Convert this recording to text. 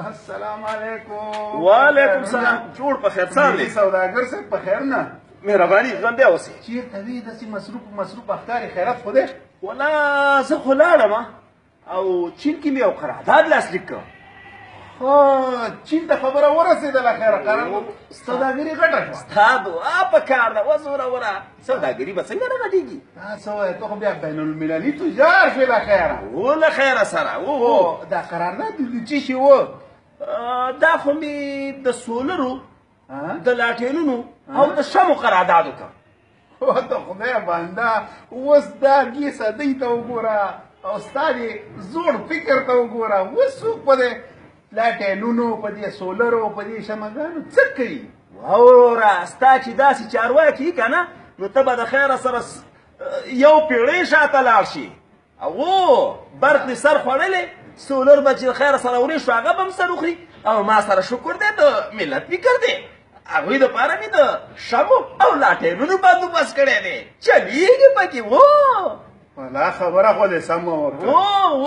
السلام علیکم. وعلیکم سلام. جوړ په خیر څنګه دی سوداګر صاحب؟ په خیر نه؟ مهرباني، ژوندی اوسې. چېرته وې داسې مصروف مصروف اختارې؟ خیرت خو دی؟ ولا زه خو لاړم او چین کې مې یو قرارداد لاسلیک کړ. چین ته خبره ورسېدله؟ خیره، قرار سوداګري غټه شوه. ستا دعا په کار ده وزوروره. سوداګري به څنګه نه غټېږي؟ تا څه وایې، ته خو بیا بین المللي تجار شوې له خیره. و له خیره سره. و دا قرارداد د څه شي و؟ دا خو مې د سولرو، د لاټینونو او د شمو قرارداد وکړ. د خدای بنده، اوس دا ګیسه دی ته وګوره او ستا دې زوړ فکر ته وګوره. اوس څوک په دې لاټینونو، په دې سولرو، په دې شمعګانو څه کوي؟ وروره، ستا چې داسې چارواکي که نه، نو ته به د خیره سره یو پیړۍ شاته لاړ شي. او برق دې سر خوړلی، سولر به چې خیره سره ورې شو هغه به هم سر وخوري. او ما سره شکر دی د ملت فکر دی، هغوی دپاره مې د شمو او لاټینونو بندوبست کړی دی، چلېږي پکې. و ولا خبره خو دې سمه وکړه. و و